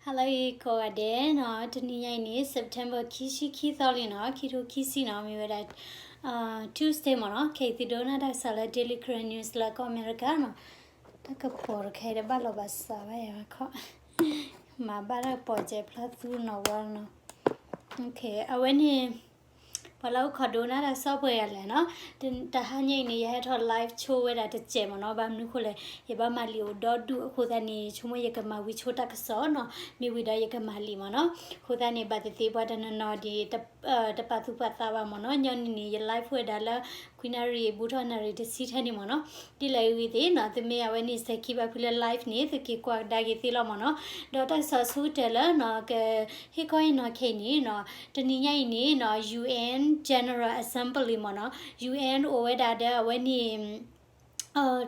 Hello ကိးဂၤဒဲးနီၤ, တနံၤညါအံၤန့ၣ် September ခံဆံခံသီလံနီၤ, ခံထိခံဆံနီၤ, မ့ၢ်ဝဲဒၣ် Tuesday မ့ၢ်နီၤ. ခဲအံၤသုဒိကနၣ်တၢ်ကစီၣ်လၢ Daily Karen News လၢကီၢ်အမဲရကၤနီၤ. တၢ်ကပီၤတခါအံၤဒီးဘၣ်လီၤဘၣ်စးဘၣ်ယၤခီ, မၤဘၣ်တၢ်ကပီၤကဲဖျါသူနီၤဝါနီၤ. အဝဲန့ၣ် ပှၤလၢအိၣ်ခိးဒိကနၣ်တၢ်ကစီၣ်ပှဲၤဂၤလဲၣ်နီၤ. တဟါညါအံၤန့ၣ် ယဟဲထီၣ် live ဆိဝဲဒၣ်တစဲးမ့ၢ်နီၤ. ဘၣ်မနုၤဃိလဲၣ်, ယဘၣ်မၤလံာ်အိၣ်ဒီဒူၣ်အဃိသတးန့ၣ် ဆိကမိၣ်ယကမၤဝံၤဆိတၢ်ကစီၣ်နီၤ, မ့ၢ်ဝံၤဒီးယကမၤလံာ်မ့ၢ်နီၤ. အဃိသတးန့ၣ် ဘၣ်သ့ၣ်သ့ၣ်ပှၤတနီၤနီၤဒ် တပာ်သူၣ်ပာ်သးဘၣ်မ့ၢ်နီၤ. ညီနုၢ်န့ၣ် ယ live ဝဲဒၣ်လၢ ခွံနၣ်ရံၣ် ဘူးထီၣ်နၣ်ရံၣ်တဆံထဲန့ၣ်မ့ၢ်နီၤ. ဒ်လဲၣ်ဂ့ၤသ့ၣ်နီၤ, သုမ့ၢ်အဝဲန့ၣ် စဲၤခံဘၣ်ဖုလၢ live န့ၣ် သုက့ၤကွၢ်ကဒါက့ၤသ့လီၤမ့ၢ်နီၤ. ဒီးတၢ်ကစီၣ်အဆိကတၢၢ်လၢနီၤ ကဟ့ၣ်ခီဟ့ၣ်နီၤခဲအံၤန့ၣ်နီၤ, တနံၤညါအံၤန့ၣ်နီၤ UN General Assembly မ့ၢ်နီၤ, UN အိၣ်ဝဲဒၣ်ဒီးအဝဲန့ၣ်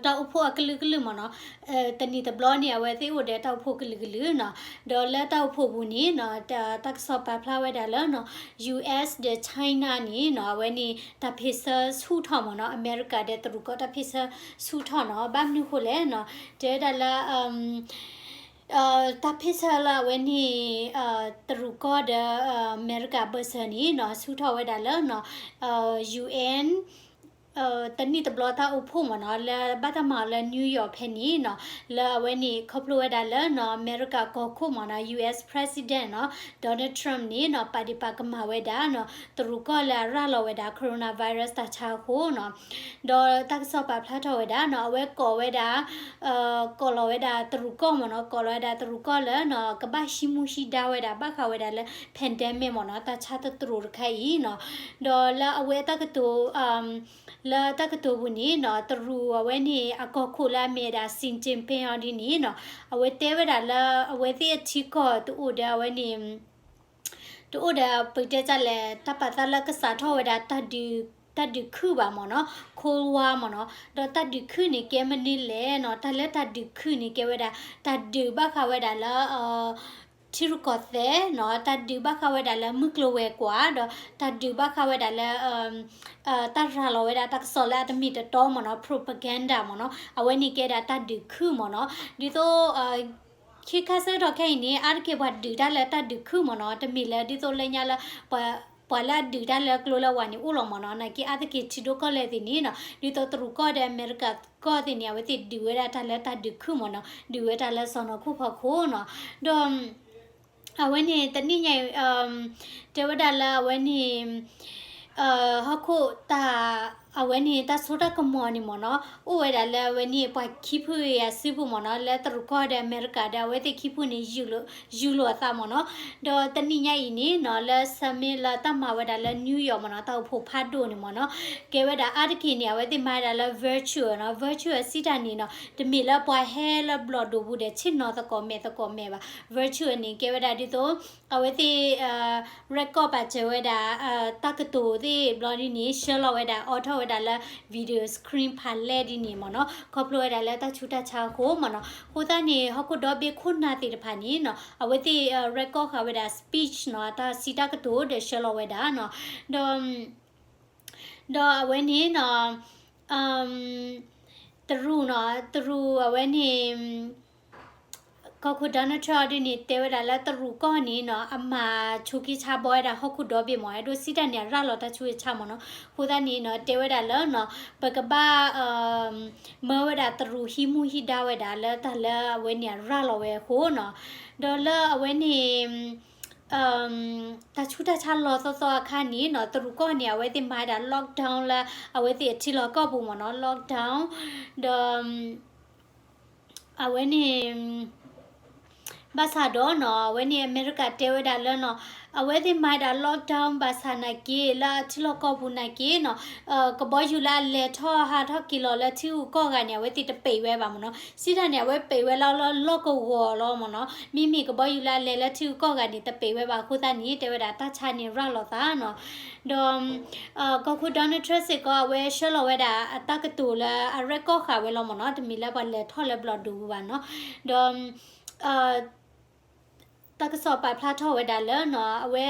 တၢ်အိၣ်ဖှိၣ်အကလုာ်ကလုာ်မ့ၢ်နီၤ. တနံၤတဘျီန့ၣ် အဝဲသ့ၣ်အိၣ်ဒီးတၢ်အိၣ်ဖှိၣ်ကလုာ်ကလုာ်နီၤ. ဒီးလၢတၢ်အိၣ်ဖှိၣ်ပူၤန့ၣ်နီၤ, တၢ်ကစီၣ်ပာ်ဖျါဝဲဒၣ်လၢနီၤ US ဒီး China န့ၣ်နီၤ အဝဲန့ၣ် တၢ်ဖ့ၣ်ဆၢဆူၣ်ထီၣ်မ့ၢ်နီၤ, အမဲရကၤဒီးတရူးကီၢ်တၢ်ဖ့ၣ်ဆၢဆူၣ်ထီၣ်နီၤ. ဘၣ်မနုၤဃိလဲၣ်နီၤ, တဲဝဲဒၣ်လၢ တၢ်ဖ့ၣ်ဆၢလၢအဝဲန့ၣ် တရူးကီၢ်ဒီး အမဲရကၤဘၢၣ်စၢၤန့ၣ်နီၤ ဆူၣ်ထီၣ်ဝဲဒၣ်လၢနီၤ UN တနံၣ်တဘျီတၢ်အိၣ်ဖှိၣ်မ့ၢ်နီၤ, လၢဘၣ်တၢ်မၤအီၤလၢ New York ဖဲန့ၣ်နီၤ, လၢအဝဲန့ၣ်ခီဖျိဝဲဒၣ်လၢနီၤ အမဲရကၤကီၢ်ခိၣ်မ့ၢ်နီၤ US President နီၤ Donald Trump န့ၣ်နီၤ ပာ်ဒ့ၣ်ပာ်ကမၣ်ဝဲဒၣ်နီၤ တရူးကီၢ်လၢအရၤလီၤဝဲဒၣ် coronavirus တၢ်ဆါအဃိနီၤ. ဒီးတၢ်ကစီၣ်ပာ်ဖျါထီၣ်ဝဲဒၣ်နီၤ အဝဲကိးဝဲဒၣ် ကိးလီၤဝဲဒၣ်တရူးကီၢ်မ့ၢ်နီၤ, ကိးလီၤဝဲဒၣ်တရူးကီၢ်လၢနီၤ ကဘၣ်ဟံးမူဟံးဒါဝဲဒၣ် ဘၣ်ဃးဝဲဒၣ်လၢ pandemic မ့ၢ်နီၤ, တၢ်ဆါတတြိာ်တခါအံၤနီၤ. ဒီးလၢအဝဲတၢ်ကတိၤ လၢတၢ်ကတိၤပူၤန့ၣ်နီၤ တရူးအဝဲန့ၣ် အကီၢ်ခိၣ်လၢအမ့ၢ်ဝဲဒၣ် Xi Jinping အီၤဒ်န့ၣ်နီၤ, အဝဲတဲဝဲဒၣ်လၢ အဝဲသ့ၣ်အထံကီၢ်တအိၣ်ဒီးအဝဲန့ၣ် တအိၣ်ဒီးပတဲတၢ်လဲၣ် တၢ်ပာ်သးလၢကစးထီၣ်ဝဲဒၣ် တၢ်ဒုးခုၣ်ဘၣ်မ့ၢ်နီၤ, Cold War မ့ၢ်နီၤ. ဒီးတၢ်ဒုးခုၣ်န့ၣ်ကဲမနုၤလဲၣ်နီၤ, တၢ်လၢတၢ်ဒုးခုၣ်န့ၣ်ကဲဝဲဒၣ် တၢ်ဒုးဘၣ်ဃးဝဲဒၣ်လၢ ထံရူၢ်ကီၢ်သဲးနီၤ, တၢ်ဒုးဘၣ်ဃးဝဲဒၣ်လၢမုၢ်ကျိၤဝဲၤကွာ်, ဒီးတၢ်ဒုးဘၣ်ဃးဝဲဒၣ်လၢ တၢ်ရၤလီၤဝဲဒၣ်တၢ်ကစီၣ်လၢအတမ့ၢ်တတီမ့ၢ်နီၤ, propaganda မ့ၢ်နီၤ, အဝဲန့ၣ်ကဲဒၣ်တၢ်ဒုးခုၣ်မ့ၢ်နီၤ. ဒ်သိး ခဲခါဆၢကတီၢ်ခဲအံၤန့ၣ် အါတက့ၢ်ပှၤဒုးတၢ်လၢတၢ်ဒုးခုၣ်မ့ၢ်နီၤ, တမ့ၢ်လၢဒ်သိးလၢညါလၢ ပှၤလၢအဒုးတၢ်လၢကျိလၢဝၤန့ၣ်အိၣ်လီၤမ့ၢ်နီၤ, နာ်က့အါတက့ၢ်ထံဒိၣ်ကီၢ်လဲၢ်သ့ၣ်န့ၣ်နီၤ, ဒ်သိးတရူးကီၢ်ဒီးအမဲရကၤကီၢ်သ့ၣ်န့ၣ် အဝဲသ့ၣ်ဒုးဝဲဒၣ်တၢ်လၢတၢ်ဒုးခုၣ်မ့ၢ်နီၤ, ဒုးဝဲတၢ်လၢစီၢ်နီၤခိၣ်ဖီခိၣ်နီၤ, ဒီး အဝဲန့ၣ်တနံၣ်ညါအံၤ တဲဝဲဒၣ်လၢအဝဲန့ၣ် ဟီၣ်ခိၣ်တၢ် အဝဲန့ၣ်တၢ်စိတၢ်ကမီၤန့ၣ်မ့ၢ်နီၤ, အိၣ်ဝဲဒၣ်လၢအဝဲန့ၣ် ပှၤခံဖုအံၤအစုပူၤမ့ၢ်နီၤ, လၢတရူးကီၢ်ဒီးအမဲရကၤဒီး အဝဲသ့ၣ်ခံဖုန့ၣ် ယူၤလိာ်အသးမ့ၢ်နီၤ. ဒီးတနံၣ်ညါအံၤန့ၣ်နီၤ လၢ summit လၢတၢ်မၤဝဲဒၣ်လၢ New York မ့ၢ်နီၤ, တၢ်အိၣ်ဖှိၣ်ဖးဒိၣ်န့ၣ်မ့ၢ်နီၤ, ကဲဝဲဒၣ်အါတက့ၢ်န့ၣ် အဝဲသ့ၣ်မၤဝဲဒၣ်လၢ virtual နီၤ, virtual စံးတၢ်န့ၣ်နီၤ တမ့ၢ်လၢပှၤဟဲလၢဘျီၣ်ဒိၣ်ပူၤဒီး ဆ့ၣ်နီၤသကိးမဲာ်သကိးမဲာ်ဘၣ်. Virtual န့ၣ် ကဲဝဲဒၣ်ဒ်သိး အဝဲသ့ၣ် record ပာ်စၢၤဝဲဒၣ် တၢ်ကတိၤသ့ၣ်ဘျီဒ်န့ၣ် ဆှၢလီၤဝဲဒၣ် အိးထီၣ်ဝဲဒၣ်လၢ video screen ဖးလဲၢ်ဒ်န့ၣ်မ့ၢ်နီၤ, ခီဖျိဝဲဒၣ်လၢတၢ်ဆူးတၢ်ဆါအဃိမ့ၢ်နီၤ. အဃိသတးန့ၣ် ဟီၣ်ခိၣ်ဒီဘ့ၣ်ခိၣ်နၢ်သ့ၣ်တဖၣ်န့ၣ်နီၤ အဝဲသ့ၣ် record ဃာ်ဝဲဒၣ် speech နီၤ, တၢ်စံးတၢ်ကတိၤဒီးဆှၢလီၤဝဲဒၣ်နီၤ. ဒီး ဒီးအဝဲန့ၣ်နီၤ တရူးနီၤ, တရူးအဝဲန့ၣ် ကီၢ်ခိၣ် Donald Trump ဒ်န့ၣ် တဲဝဲဒၣ်လၢတရူးကီၢ်န့ၣ်နီၤ အမၤဆူးက့ဆါဘီဝဲဒၣ်ဟီၣ်ခိၣ်ဒီဘ့ၣ်မ့ၢ် အဲၣ်ဒိးစံးတၢ်န့ၣ် အရၤလီၤတၢ်ဆူးတၢ်ဆါမ့ၢ်နီၤ. အဃိသတးန့ၣ်နီၤ တဲဝဲဒၣ်လၢနီၤ ပကဘၣ် မၢဝဲဒၣ်တရူးဟံးမူဟံးဒါဝဲဒၣ်လၢတၢ်လၢအဝဲန့ၣ်အရၤလီၤဝဲအဃိနီၤ. ဒီးလၢအဝဲန့ၣ် တၢ်ဆူးတၢ်ဆါလီၤသီသီအခါန့ၣ်နီၤ တရူးကီၢ်န့ၣ် အဝဲသ့ၣ်မၤဝဲဒၣ် lockdown လၢအဝဲသ့ၣ်အထံလီၤကီၢ်ပူၤမ့ၢ်နီၤ lockdown ဒီး အဝဲန့ၣ် ဘၣ်ဆၣ်ဒီးနီၤ အဝဲန့ၣ်အမဲရကၤတဲဝဲဒၣ်လၢနီၤ အဝဲသ့ၣ်မၤဝဲဒၣ် lockdown ဘၣ်ဆၣ်နာ်က့ လၢအထံလီၢ်ကီၢ်ပူၤနာ်က့နီၤ ကဘီယူၤလၢအလဲၤထီၣ်ဟးထီၣ်က့ၤလီၤလၢထံဂုၤကီၢ်ဂၤန့ၣ် အဝဲသ့ၣ်တပံးဝဲဘၣ်မ့ၢ်နီၤ. စံးတၢ်န့ၣ် အဝဲပံးဝဲလၢလီၢ်ကဝီၤလီၤမ့ၢ်နီၤ. မ့မ့ၢ်ကဘီယူၤလၢအလဲၤလၢထံဂုၤကီၢ်ဂၤန့ၣ် တပံးဝဲဘၣ်အဃိသတးန့ၣ် တဲဝဲဒၣ်တၢ်ဆါန့ၣ်ရၤလီၤသးနီၤ. ဒီး ကီၢ်ခိၣ် Donald Trump စ့ၢ်ကီး အဝဲဆှၢလီၤဝဲဒၣ်အတၢ်ကတိၤလၢအ record ဃာ်ဝဲလီၤမ့ၢ်နီၤ, တမ့ၢ်လၢပှၤလဲၤထီၣ်လၢဘျီၣ်ဒိၣ်ပူၤဘၣ်နီၤ. ဒီး တၢ်ကစီၣ်ပာ်ဖျါထီၣ်ဝဲဒၣ်လၢနီၤ အဝဲ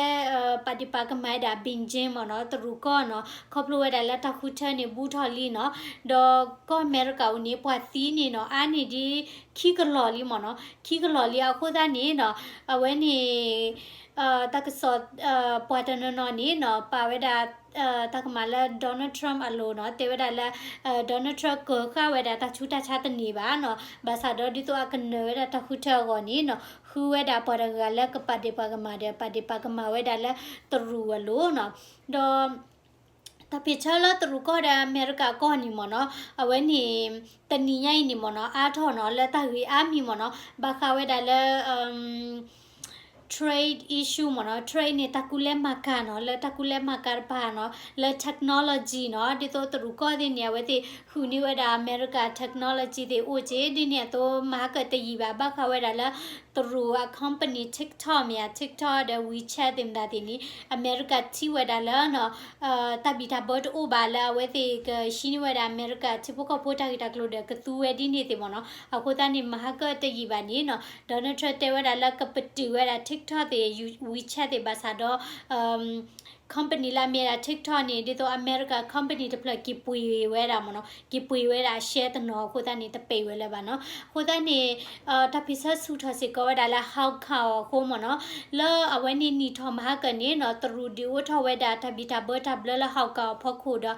ပာ်ဒ့ၣ်ပာ်ကမၣ်ဝဲဒၣ် Beijing မ့ၢ်နီၤ တရူးကီၢ်နီၤ ခီဖျိဝဲဒၣ်လၢတၢ်ဃုထၢန့ၣ်ဘူးထီၣ်လံနီၤ, ဒီးကီၢ်အမဲရကၤအံၤန့ၣ် ပှၤသံန့ၣ်နီၤ အါန့ၢ်ဒ်ခံကလီၢ်လံမ့ၢ်နီၤ, ခံကလီၢ်လံအဃိသတးန့ၣ်နီၤ အဝဲန့ၣ် တၢ်ကစီၣ် ပှၤတနီၤနီၤန့ၣ်နီၤ ပာ်ဝဲဒၣ် တၢ်ကမၣ်လၢ Donald Trump အလိၤနီၤ တဲဝဲဒၣ်လၢ Donald Trump ကၢၤဃာ်ဝဲဒၣ်တၢ်ဆူးတၢ်ဆါတန့ၢ်ဘၣ်နီၤ, ဘၣ်ဆၣ်ဒီးဒ်သိးအကနၢၤဝဲဒၣ်တၢ်ဃုထၢအဂီၢ်န့ၣ်နီၤ ဃုဝဲဒၣ်ပှၤတဂၤလၢကပာ်ဒ့ၣ်ပာ်ကမၣ်ဒီး ပာ်ဒ့ၣ်ပာ်ကမၣ်ဝဲဒၣ်လၢတရူးအလိၤနီၤ, ဒီး တၢ်ဖံးဆၢလၢတရူးကီၢ်ဒီးအမဲရကၤကီၢ်န့ၣ်မ့ၢ်နီၤ အဝဲန့ၣ် တနံၤညါအံၤန့ၣ်မ့ၢ်နီၤ အါထီၣ်နီၤ လၢတၢ်ဂ့ၢ်အါမံၤမ့ၢ်နီၤ ဘၣ်ဃးဝဲဒၣ်လၢ trade issue မ့ၢ်နီၤ, trade န့ၣ် တၢ်ကူလဲမၤကၤနီၤ, လၢတၢ်ကူလဲမၤကၤတဖၣ်နီၤ, လၢ technology နီၤ, ဒ်သိးတရူးကီၢ်သ့ၣ်န့ၣ် အဝဲသ့ၣ်ဃုန့ၢ်ဝဲဒၣ်အမဲရကၤ technology သ့ၣ်အိၣ်က့ၤ ဒ်န့ၣ်အသိး မၤဟါကၢၣ်တယံာ်ဘၣ် ဘၣ်ဃးဝဲဒၣ်လၢ တရူးအ company TikTok မ့ၢ်ဧါ, TikTok ဒီး WeChat သ့ၣ်မတၤသ့ၣ်န့ၣ် အမဲရကၤထံၣ်ဝဲဒၣ်လၢနီၤ တၢ်ဘံၣ်တၢ်ဘၢတအိၣ်ဘၣ်လၢအဝဲသ့ၣ်ကဟံးန့ၢ်ဝဲဒၣ်အမဲရကၤ ထံဖိကီၢ်ဖိတၢ်ဂ့ၢ်တၢ်ကျိၤဒီးကသူဝဲဒ်န့ၣ်သ့ၣ်မ့ၢ်နီၤ, အဃိသတးန့ၣ် မၤဟါကၢၣ်တယံာ်ဘၣ်န့ၣ်နီၤ Donald Trump တဲဝဲဒၣ်လၢကပတုာ်ဝဲဒၣ် TikTok သ့ၣ် WeChat သ့ၣ်ဘၣ်ဆၣ်ဒီး company လၢအမ့ၢ်ဒၣ် TikTok န့ၣ် ဒ်သိးအမဲရကၤ company တဖျၢၣ်က့ၤပှ့ၤဝဲဒၣ်မ့ၢ်နီၤ, က့ၤပှ့ၤဝဲဒၣ်အ share တနီၤအဃိသတးန့ၣ် တပ့ၤဝဲလၢၤဘၣ်နီၤ, အဃိသတးန့ၣ် တၢ်ဖံးဆၢဆူၣ်ထီၣ်စ့ၢ်ကီးဝဲဒၣ်လၢ Hong Kong အဃိမ့ၢ်နီၤ, လၢအဝဲန့ၣ်နံၣ်ထီၣ်မၤဟါကၢၣ်န့ၣ်နီၤ တရူးဒုးအိၣ်ထီၣ်ဝဲဒၣ်တၢ်ဘံၣ်တၢ်ဘၢတၢ်ဘျၢလၢ Hong Kong အဖီခိၣ်ဒီး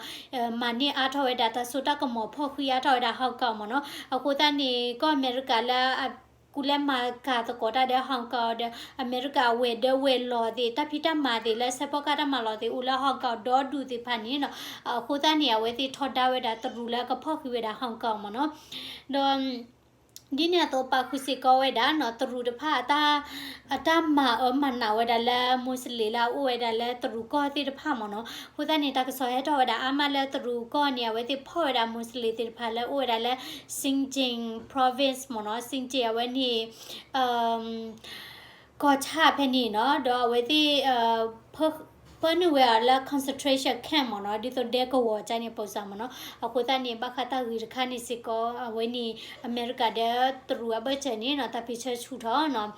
မၤန့ၢ်အါထီၣ်ဝဲဒၣ်တၢ်စိတၢ်ကမီၤ ဖီၣ်ဃံးအါထီၣ်ဝဲဒၣ် Hong Kong မ့ၢ်နီၤ, အဃိသတးန့ၣ် ကီၢ်အမဲရကၤလၢ ကူလဲမၤကၤသကိးတၢ်ဒီး Hong Kong ဒီး အမဲရကၤအဝဲၢ်ဒၢဝဲၢ်လီၢ်သ့ၣ် တၢ်ဖံးတၢ်မၤသ့ၣ်လၢ ဆဲးဖီကၢ်တၢ်မၤလီၢ်သ့ၣ် အိၣ်လၢ Hong Kong ဒီဒူၣ်သ့ၣ်တဖၣ်န့ၣ်နီၤ, အဃိသတးန့ၣ် အဝဲသ့ၣ်ထီဒါဝဲဒၣ်တရူးလၢကဖီၣ်ဃံးဝဲဒၣ် Hong Kong မ့ၢ်နီၤ, ဒီး ဒ်န့ၣ်အသိးပာ်ဃုာ်စ့ၢ်ကီးဝဲဒၣ်နီၤ တရူးတဖၣ် အတၢ်မၤအၢမၤနးဝဲဒၣ်လၢ Muslim လၢအအိၣ်ဝဲဒၣ်လၢတရူးကီၢ်သ့ၣ်တဖၣ်မ့ၢ်နီၤ, အဃိသတးန့ၣ် တၢ်ကစီၣ်ဟဲထီၣ်ဝဲဒၣ်အါမးလၢတရူးကီၢ်န့ၣ် အဝဲသ့ၣ်ဖီၣ်ဝဲဒၣ် Muslim သ့ၣ်တဖၣ်လၢအိၣ်ဝဲဒၣ်လၢ Xinjiang Province မ့ၢ်နီၤ, Xinjiang အဝဲန့ၣ် ကီၢ်ဆၣ်ဖဲန့ၣ်နီၤ, ဒီးအဝဲသ့ၣ် ပၢနုာ်ဝဲအီၤလၢ concentration camp မ့ၢ်နီၤ, ဒ်သိးဒဲကဝီၤကန့ၣ် ပိစၢ်မ့ၢ်နီၤ, အဃိသတးန့ၣ် ဘၣ်ဃးတၢ်ဂ့ၢ်တခါန့ၣ်စ့ၢ်ကီး အဝဲန့ၣ် အမဲရကၤဒီးတရူးအဘၢၣ်စၢၤန့ၣ်နီၤ တၢ်ဖံးဆၢဆူၣ်ထီၣ်နီၤ,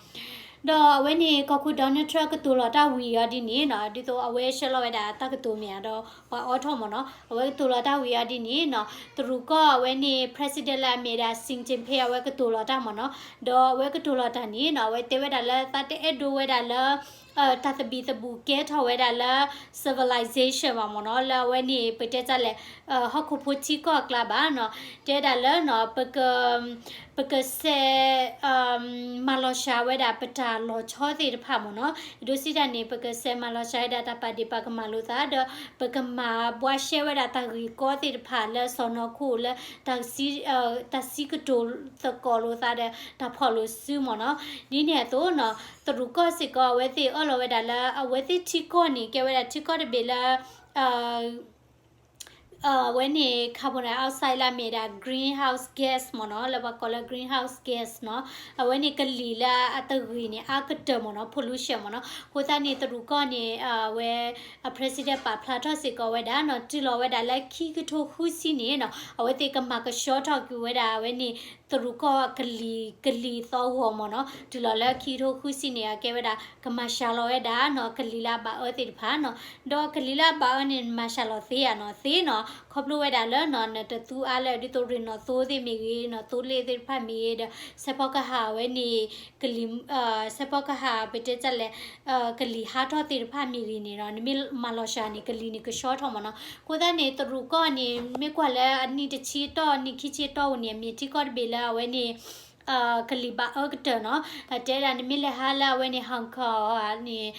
ဒီးအဝဲန့ၣ် ကီၢ်ခိၣ် Donald Trump ကတိၤလီၤတၢ်ဝံၤအီၤဒ်န့ၣ်နီၤ, ဒ်သိးအဝဲဆှၢလီၤဝဲဒၣ်တၢ်ကတိၤမ့ၢ်ဧါဒီး ပှၤအိးထီၣ်မ့ၢ်နီၤ, အဝဲကတိၤလီၤတၢ်ဝံၤအီၤဒ်န့ၣ်နီၤ, တရူးကီၢ်အဝဲန့ၣ် president လၢအမ့ၢ်ဒၣ် Xi Jinping အဝဲကတိၤလီၤတၢ်မ့ၢ်နီၤ, ဒီးအဝဲကတိၤလီၤတၢ်န့ၣ်နီၤ အဝဲတဲဝဲဒၣ်လၢသးတအဲၣ်ဒိးဝဲဒၣ်လၢ တၢ်သဘံၣ်သဘုၣ်ကဲထီၣ်ဝဲဒၣ်လၢ civilization ဘၣ်မ့ၢ်နီၤ, လၢအဝဲန့ၣ် ပတဲတၢ်လဲၣ် ဟီၣ်ခိၣ်ဖိထံကီၢ်အကျါဘၣ်နီၤ, တဲဒၣ်လၢနီၤ ပက ပကစဲး မၤလီၤစှၤဝဲဒၣ် ပတၢ်လီၤဆီသ့ၣ်တဖၣ်မ့ၢ်နီၤ, ဒိစံးတၢ်န့ၣ် ပကစဲးမၤလီၤစှၤဝဲဒၣ် တၢ်ပာ်ဒ့ၣ်ပာ်ကမၣ်လိာ်သးဒီး ပကမၤဘှါရှဲဝဲဒၣ် တၢ်ဂ့ၢ်ကီသ့ၣ်တဖၣ်လၢစီၢ်နီၤခိၣ်လၢ တၢ်စံးကတိၤသကိးလိာ်သးဒီး တၢ်ဖီၣ်လိာ်စုမ့ၢ်နီၤ, ဒ်န့ၣ်အသိးနီၤ တရူးကီၢ်စ့ၢ်ကီး အဝဲသ့ၣ်အၢၣ်လီၤဝဲဒၣ်လၢ အဝဲသ့ၣ်ထံကီၢ်န့ၣ် ကဲဝဲဒၣ်ထံကီၢ်တဘ့ၣ်လၢ အဝဲန့ၣ် carbon dioxide လၢအမ့ၢ်ဒၣ် greenhouse gas မ့ၢ်နီၤ, လၢပှၤကိးလၢ greenhouse gas နီၤ, အဝဲန့ၣ်ကလံၤလၢအတဂ့ၤန့ၣ် အါကတၢၢ်မ့ၢ်နီၤ, pollution မ့ၢ်နီၤ. အဃိသတးန့ၣ် တရူးကီၢ်န့ၣ် အဝဲ အ president ပာ်ဖျါထီၣ်စ့ၢ်ကီးဝဲဒၣ်နီၤ, တုၤလီၤဝဲဒၣ်လၢခံကထိဃုဆံန့ၣ်နီၤ, အဝဲသ့ၣ်ကမၤကဆှီထီၣ်ကွံာ်ဝဲဒၣ် အဝဲန့ၣ် တရူးကီၢ်ကလံၤ ကလံၤသီဂီၤမ့ၢ်နီၤ, တုၤလီၤလၢခံကထိဃုဆံန့ၣ် အကဲဝဲဒၣ် ကမၤစှၤလီၤဝဲဒၣ်နီၤ, ကလံၤလၢအဘၣ်အၢသ့ၣ်တဖၣ်နီၤ, ဒီးကလံၤလၢအဘၣ်အၢန့ၣ် မၤစှၤလီၤသ့ဧါနီၤ, သ့နီၤ, ခီဖျိဝဲဒၣ်လၢနီၤ နတသူအါလၢ ဒ်သိးရ့ၣ်နီၣ်သိသ့ၣ်မ့ၢ်ဂ့ၤ, နီၣ်သိလ့ၣ်သ့ၣ်တဖၣ်မ့ၢ်ဂ့ၤဒီး စဲးဖီကဟၣ်ဝဲန့ၣ် ကလံၤ စဲးဖီကဟၣ် ပတဲတၢ်လဲၣ် ကလံၤဟးထီၣ်သ့ၣ်တဖၣ်မ့ၢ်ဂ့ၤန့ၣ်နီၤ, နမ့ၢ်မၤလီၤစှၤန့ၣ် ကလံၤန့ၣ်ကဆှီထီၣ်မ့ၢ်နီၤ. အဃိသတးန့ၣ် တရူးကီၢ်န့ၣ် မ့ၢ်ကွၢ်လၢအနံၣ်တဆံတီၢ် နံၣ်ခံဆံတီၢ်ဧိၤန့ၣ် အမ့ၢ်ထံကီၢ်တဘ့ၣ်လၢအဝဲန့ၣ် ကလံၤဘၣ်အၢကတၢၢ်နီၤ. တဲဒၣ်နမ့ၢ်လဲၤဟးလၢအဝဲန့ၣ် Hong Kong န့ၣ်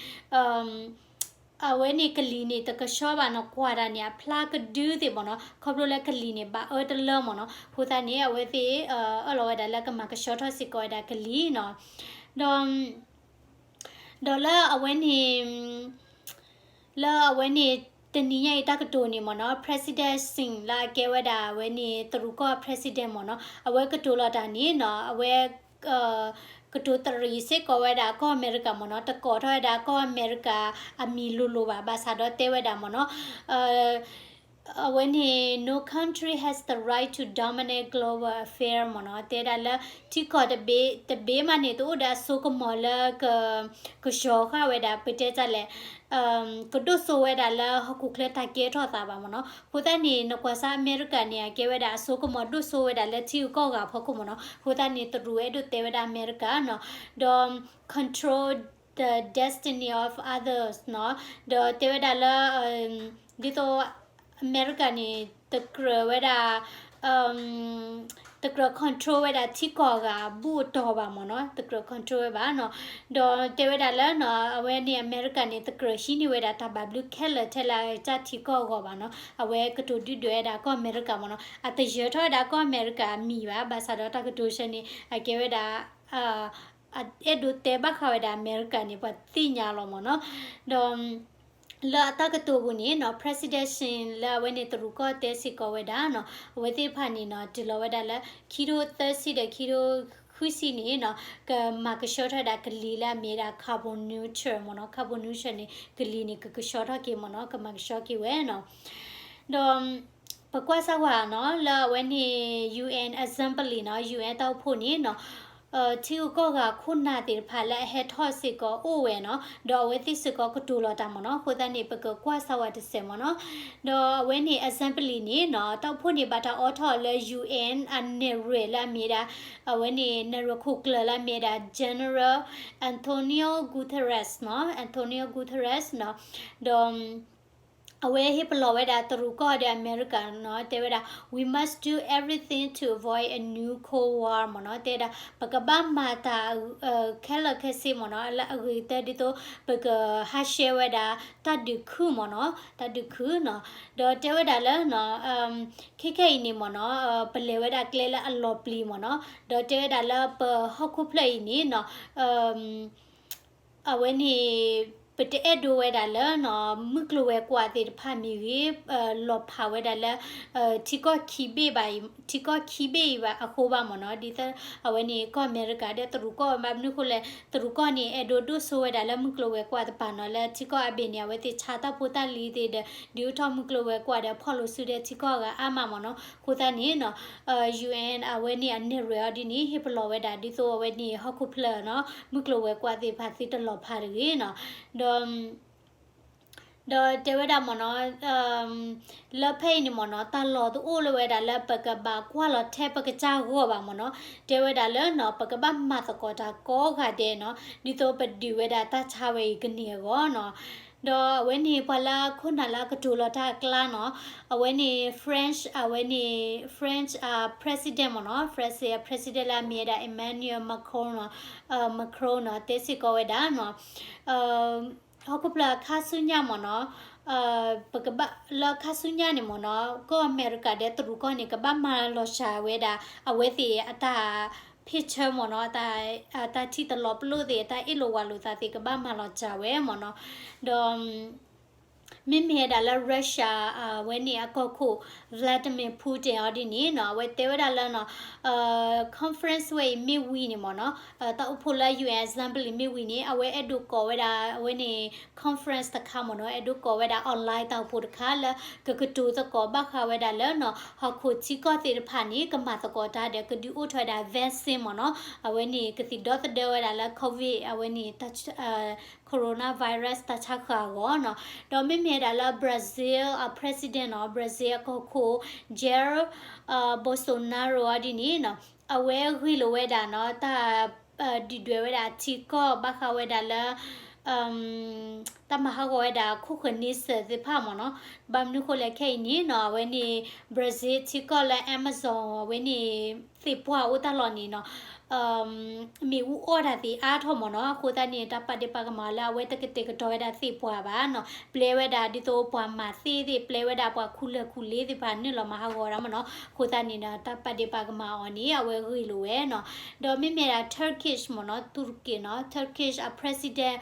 အဝဲန့ၣ်ကလံၤန့ၣ် တကဆှီဘၣ်နီၤ, ကွၢ်တၢ်န့ၣ် အဖျါကဒုသ့ၣ်မ့ၢ်နီၤ, ခီဖျိလၢကလံၤန့ၣ် ဘၣ်အၢတလၢမ့ၢ်နီၤ. အဃိသတးန့ၣ် အဝဲသ့ၣ် အၢၣ်လီၤဝဲဒၣ်လၢကမၤကဆှီထီၣ်စ့ၢ်ကီးဝဲဒၣ်ကလံၤနီၤ. ဒီး ဒီးလၢအဝဲန့ၣ် လၢအဝဲန့ၣ် တနံၤညါအံၤတၢ်ကတိၤန့ၣ်မ့ၢ်နီၤ, President Xi လၢအကဲဝဲဒၣ်အဝဲန့ၣ် တရူးကီၢ် President မ့ၢ်နီၤ, အဝဲကတိၤလီၤတၢ်န့ၣ်နီၤ, အဝဲ ကတိၤတရံးစ့ၢ်ကီးဝဲဒၣ်ကီၢ်အမဲရကၤမ့ၢ်နီၤ, တကိးထီၣ်ဝဲဒၣ်ကီၢ်အမဲရကၤအမံၤလိၤလိၤဘၣ်, ဘၣ်ဆၣ်ဒီးတဲဝဲဒၣ်မ့ၢ်နီၤ အ အဝဲန့ၣ် no country has the right to dominate global affair မ့ၢ်နီၤ, တဲဒၣ်လၢ ထံကီၢ်တဘ့ၣ်တဘ့ၣ်မးန့ၣ် တအိၣ်ဒီးအစိကမီၤလၢ ကဆှီဃာ်ဝဲဒၣ် ပတဲတၢ်လဲၣ် ကဒိၣ်စိဝဲဒၣ်လၢဟီၣ်ခိၣ်ချၢတၢ်ကဲထီၣ်သးဘၣ်မ့ၢ်နီၤ. အဃိသတးန့ၣ် နကွၢ်စ့ၢ်အမဲရကၤန့ၣ် အကဲဝဲဒၣ်အစိကမီၤဒိၣ်စိဝဲဒၣ်လၢထံဂုၤကီၢ်ဂၤအဖီခိၣ်မ့ၢ်နီၤ. အဃိသတးန့ၣ် တရူးအဲၣ်ဒိးတဲဝဲဒၣ်အမဲရကၤနီၤ, ဒီး control the destiny of others နီၤ, ဒီးတဲဝဲဒၣ်လၢ ဒ်သိး အမဲရကၤန့ၣ် တကြၢးဝဲဒၣ် တကြၢး control ဝဲဒၣ်ထံကီၢ်ဂၤအဘူၣ်အတီၢ်ဘၣ်မ့ၢ်နီၤ, တကြၢး control ဝဲဘၣ်နီၤ. ဒီးတဲဝဲဒၣ်လၢ အဝဲန့ၣ်အမဲရကၤန့ၣ် တကြၢးဟံးန့ၢ်ဝဲဒၣ်တၢ်ဘၣ်ဘျုးခဲလၢာ်ထဲလၢအတၢ်ထံကီၢ်အဂီၢ်ဘၣ်နီၤ, အဝဲကတိၤဒုၣ်ဒွဲၣ်ဝဲဒၣ်ကီၢ်အမဲရကၤမ့ၢ်နီၤ, အတယၢၤထီၣ်ဝဲဒၣ်ကီၢ်အမဲရကၤအမံၤဘၣ်, ဘၣ်ဆၣ်ဒီးတၢ်ကတိၤဆၢန့ၣ် အကဲဝဲဒၣ် အဲၣ်ဒိးတဲဘၣ်ဃးဝဲဒၣ်အမဲရကၤန့ၣ် ပှၤသ့ၣ်ညါလီၤမ့ၢ်နီၤ. ဒီး လၢအတၢ်ကတိၤပူၤန့ၣ်နီၤ President Xi လၢအဝဲန့ၣ်တရူးကီၢ်တဲစ့ၢ်ကီးဝဲဒၣ်နီၤ, အဝဲသ့ၣ်တဖၣ်န့ၣ်နီၤ တုၤလီၤဝဲဒၣ်လၢ ခံထိသၢဆံဒီးခံထိဃုဆံန့ၣ်နီၤ ကမၤကဆှီထီၣ်ဝဲဒၣ်ကလံၤလၢအမ့ၢ်ဝဲဒၣ် carbon neutral မ့ၢ်နီၤ, carbon neutral န့ၣ် ကလံၤန့ၣ် ကကဆှီထီၣ်က့ၤမ့ၢ်နီၤ, ကမၤကဆှီက့ၤဝဲနီၤ. ဒီး ပကွၢ်စၢ်ဝဲနီၤ လၢအဝဲန့ၣ် UN Assembly နီၤ, UN တၢ်အိၣ်ဖှိၣ်န့ၣ်နီၤ ထံဂုၤကီၢ်ဂၤခိၣ်နၢ်သ့ၣ်တဖၣ်လၢအဟဲထီၣ်စ့ၢ်ကီးအိၣ်ဝဲနီၤ, ဒီးအဝဲသ့ၣ်စ့ၢ်ကီးကတိၤလီၤတၢ်မ့ၢ်နီၤ. အဃိသတးန့ၣ် ပကကွၢ်စၢ်ဝဲတစဲးမ့ၢ်နီၤ. ဒီးအဝဲန့ၣ် Assembly န့ၣ်နီၤ တၢ်အိၣ်ဖှိၣ်န့ၣ် ဘၣ်တၢ်အိးထီၣ်လၢ UN အနဲၣ်ရွဲၣ်လၢအမ့ၢ်ဒၣ် အဝဲန့ၣ် နဲၣ်ရွဲၣ်ခိၣ်ကျၢၢ်လၢအမ့ၢ်ဒၣ် General Antonio Guterres နီၤ, Antonio Guterres နီၤ, ဒီး အဝဲဟ့ၣ်ပလီၢ်ဝဲဒၣ်တရူးကီၢ်ဒီးအမဲရကၤနီၤ, တဲဝဲဒၣ် we must do everything to avoid a new Cold War မ့ၢ်နီၤ, တဲဝဲဒၣ် ပကဘၣ်မၤတၢ် ခဲလၢာ်ခဲဆ့မ့ၢ်နီၤ, လၢအဂ့ၤကတၢၢ်ဒ်သိး ပကဟးဆှဲးဝဲဒၣ် တၢ်ဒုးခုမ့ၢ်နီၤ, တၢ်ဒုးခုနီၤ, ဒီးတဲဝဲဒၣ်လၢ ခဲခဲအံၤန့ၣ်မ့ၢ်နီၤ, ပလဲၤဝဲဒၣ်ကျဲလၢအလီၤပျံၤမ့ၢ်နီၤ, ဒီးတဲဝဲဒၣ်လၢပဟီၣ်ခိၣ်ဖျၢၣ်အံၤန့ၣ်နီၤ အဝဲန့ၣ် ပတအဲၣ်ဒိးဝဲဒၣ်လၢ မုၢ်ကျိၤဝဲၤကွာ်သ့ၣ်တဖၣ်မ့ၢ်ဂ့ၤ လီၤဖးဝဲဒၣ်လၢ ထံကီၢ်ခံဘ့ၣ်ဘၣ်, ထံကီၢ်ခံဘ့ၣ်အံၤဘၣ်အဃိဘၣ်မ့ၢ်နီၤ, ဒ်သိး အဝဲန့ၣ်ကီၢ်အမဲရကၤဒီးတရူးကီၢ် ဘၣ်မနုၤဃိလဲၣ် တရူးကီၢ်န့ၣ် အဲၣ်ဒိးဒိၣ်စိဝဲဒၣ်လၢမုၢ်ကျိၤဝဲၤကွာ်တဖၣ်နီၤ, လၢထံကီၢ်အဘ့ၣ်န့ၣ် အဝဲသ့ၣ်ဆါတၢ်ဖိတၢ်လံၤသ့ၣ်ဒီး ဒုးအိၣ်ထီၣ်မုၢ်ကျိၤဝဲၤကွာ်ဒီးဖီၣ်လိာ်စုဒီးထံကီၢ်အဂၤအါမးမ့ၢ်နီၤ, အဃိသတးန့ၣ်နီၤ UN အဝဲန့ၣ်အနဲၣ်ရွဲၣ်အီၤဒ်န့ၣ် ဟ့ၣ်ပလီၢ်ဝဲဒၣ်ဒ်သိးအဝဲန့ၣ်ဟီၣ်ခိၣ်ဖျၢၣ်နီၤ မုၢ်ကျိၤဝဲၤကွာ်သ့ၣ်တဖၣ်သုတလီၤဖးတဂ့ၤနီၤ, ဒီး ဒီးတဲဝဲဒၣ်မ့ၢ်နီၤ လၢဖဲအံၤန့ၣ်မ့ၢ်နီၤ တၢ်လီၢ်တအိၣ်လၢၤဝဲဒၣ်လၢပကဘၣ်ကွၢ်လီၤထဲပကစၢ်ဂီၢ်ဘၣ်မ့ၢ်နီၤ, တဲဝဲဒၣ်လၢနီၤ ပကဘၣ်မၤသကိးတၢ်ကိးဂၤဒဲးနီၤ ဒ်သိးပဒုးဝဲဒၣ်တၢ်ဆါဝဲအံၤကန့ၢ်အဂီၢ်နီၤ, ဒီးအဝဲန့ၣ်ပှၤလၢခိၣ်နၢ်လၢအကတိၤလီၤတၢ်အကျါနီၤ, အဝဲန့ၣ် French အဝဲန့ၣ် French အ president မ့ၢ်နီၤ French အ president လၢအမ့ၢ်ဝဲဒၣ် Emmanuel Macron နီၤ, Macron နီၤ တဲစ့ၢ်ကီးဝဲဒၣ်နီၤ ဟီၣ်ခိၣ်ဖျၢၣ်အခါဆူညါမ့ၢ်နီၤ, ပကဘၣ်လၢခါဆူညါန့ၣ်မ့ၢ်နီၤ ကီၢ်အမဲရကၤဒီးတရူးကီၢ်န့ၣ် ကဘၣ်မၤလီၤစှၤဝဲဒၣ် အဝဲသ့ၣ်အတၢ်ဖ့ၣ်ဆၢမ့ၢ်နီၤ, အတၢ်ထံၣ်တလီၤပလိာ်သ့ၣ် အတၢ်အ့ၣ်လိာ်ဝးလိာ်သးသ့ၣ် ကဘၣ်မၤလီၤစှၤဝဲမ့ၢ်နီၤ, ဒီး မ့မ့ၢ်ဝဲဒၣ်လၢ Russia အဝဲန့ၣ်အကီၢ်ခိၣ် Vladimir Putin အီၤဒ်န့ၣ်နီၤ အဝဲတဲဝဲဒၣ်လၢနီၤ conference ဝဲအံၤမ့ၢ်ဝံၤန့ၣ်မ့ၢ်နီၤ, တၢ်အိၣ်ဖှိၣ်လၢ UN Assembly မ့ၢ်ဝံၤန့ၣ် အဝဲအဲၣ်ဒိးကိးဝဲဒၣ် အဝဲန့ၣ် conference တခါမ့ၢ်နီၤ, အဲၣ်ဒိးကိးဝဲဒၣ် online တၢ်အိၣ်ဖှိၣ်တခါလၢ ကကတိၤသကိးဘၣ်ဃးဝဲဒၣ်လၢနီၤ ဟီၣ်ခိၣ်ထံကီၢ်သ့ၣ်တဖၣ်န့ၣ် ကမၤသကိးတၢ်ဒီး ကဒုးအိၣ်ထီၣ်ဝဲဒၣ် vaccine မ့ၢ်နီၤ, အဝဲန့ၣ် ကသံၣ်ဒီသဒၢဝဲဒၣ်လၢ COVID အဝဲန့ၣ် coronavirus တၢ်ဆါဃၢ်အဂီၢ်နီၤ, ဒီးမ့မ့ၢ်ဝဲဒၣ်လၢ Brazil အ president နီၤ, Brazil အကီၢ်ခိၣ် Jair Bolsonaro အီၤဒ်န့ၣ်နီၤ, အဝဲဂ့ၢ်လိာ်ဝဲဒၣ်နီၤ တၢ် ဒုၣ်ဒွဲၣ်ဝဲဒၣ်ထံကီၢ်ဘၣ်ဃးဝဲဒၣ်လၢ တၢ်မၤဟးဂီၤဝဲဒၣ်ခိၣ်ဃၢၤန့ဆၢၣ်သ့ၣ်တဖၣ်မ့ၢ်နီၤ, ဘၣ်မနုၤဃိလဲၣ်ခဲအံၤန့ၣ်နီၤ အဝဲန့ၣ် Brazil ထံကီၢ်လၢ Amazon အဝဲန့ၣ် သ့ၣ်ပှၢ်အိၣ်တၢ်လီၢ်န့ၣ်နီၤ မ့ၣ်အူအီၣ်တၢ်သ့ၣ်အါထီၣ်မ့ၢ်နီၤ, အဃိသတးန့ၣ် တၢ်ပာ်ဒ့ၣ်ပာ်ကမၣ်လၢအဝဲတကတဲာ်ကတီၤဝဲဒၣ်သ့ၣ်ပှၢ်ဘၣ်နီၤ, ပျဲဝဲဒၣ်ဒ်သိးပှၤမၤသ့ၣ်သ့ၣ် ပျဲဝဲဒၣ်ပှၤခူၣ်လၢၢ်ခူၣ်လ့သ့ၣ်တဖၣ်နုာ်လီၤမၤဟးဂီၤဒၣ်မ့ၢ်နီၤ, အဃိသတးန့ၣ်ဒီး တၢ်ပာ်ဒ့ၣ်ပာ်ကမၣ်အီၤန့ၣ် အဝဲဂ့ၢ်လိာ်ဝဲနီၤ, ဒီးမ့မ့ၢ်ဒၣ် Turkish မ့ၢ်နီၤ, တူရကံနီၤ, Turkish အ president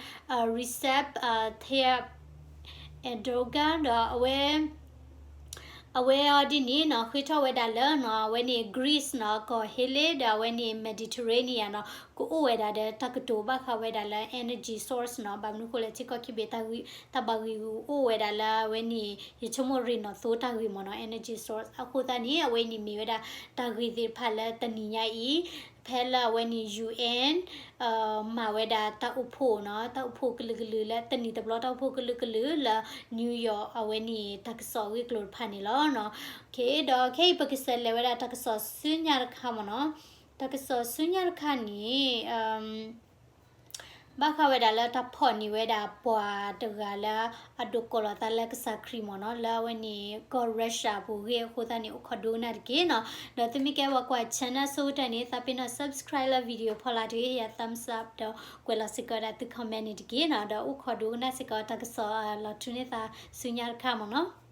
Recep Tayyip Erdogan ဒီးအဝဲ အ အဝဲအီၤဒ်န့ၣ်နီၤ ဃ့ထီၣ်ဝဲဒၣ်လၢနီၤ အဝဲန့ၣ် Greece နီၤ ကီၢ် Hellas ဒီးအဝဲန့ၣ် Mediterranean နီၤ ကအိၣ်ဝဲဒၣ်ဒီးတၢ်ကတိၤဘၣ်ဃးဝဲဒၣ်လၢ energy source နီၤ. ဘၣ်မနုၤဃိလဲၣ် ထံကီၢ်ခံဘ့ၣ်တၢ်ဂ့ၢ် တၢ်ဘၣ်ဂ့ၢ်ဂူာ်အိၣ်ဝဲဒၣ်လၢအဝဲန့ၣ် ယဆိကမိၣ်ရ့ၣ်နီၣ်သိတၢ်ဂ့ၢ်မ့ၢ်နီၤ energy source အဃိသတးန့ၣ် အဝဲအံၤန့ၣ်မ့ၢ်ဝဲဒၣ်တၢ်ဂ့ၢ်သ့ၣ်တဖၣ်လၢတနံၤညါအံၤ ဖဲလၢအဝဲန့ၣ် ယူႇအၣ် မၤဝဲဒၣ်တၢ်အိၣ်ဖှိၣ်နီၤ တၢ်အိၣ်ဖှိၣ်ကလုာ်ကလုာ်လၢ တနံၣ်တဘျီတၢ်အိၣ်ဖှိၣ်ကလုာ်ကလုာ်လၢ New York အဝဲန့ၣ်တၢ်ကစီၣ်အဂ့ၢ်အကျိၤတဖၣ်န့ၣ်လီၤ. ဒီးခဲအံၤပကစးလဲၤဝဲဒၣ်တၢ်ကစီၣ်ဆူညါတခါမ့ၢ်နီၤ. တၢ်ကစီၣ်ဆူညါတခါန့ၣ် ဘၣ်ဃးဝဲဒၣ်လၢတၢ်ဖီၣ်န့ၢ်ဝဲဒၣ်ပှၤတဂၤလၢအဒိးကိးလီၤသးလၢကစၢ်ခရံာ်မ့ၢ်နီၤ လၢအဝဲန့ၣ် ကီၢ် Russia ပူၤအဂ့ၢ်အဃိသတးန့ၣ် အိၣ်ခိးဒိကနၣ်တက့ၢ်နီၤ. ဒီးသုမ့ၢ်ကဲပှၤကွၢ် channel ဆိကတၢၢ်န့ၣ် သးပ့ၤနီၣ် subscribe လၢ video ဖီလာ်တဂ့ၤ ယၤ thumbs up ဒီးကွဲးလီၤစ့ၢ်ကီးဝဲဒၣ်သု comment န့ၣ်တက့ၢ်နီၤ. ဒီးအိၣ်ခိးဒိကနၣ်စ့ၢ်ကီးတၢ်ကစီၣ်လီၤထူန့ၢ်သးဆူညါတခါမ့ၢ်နီၤ.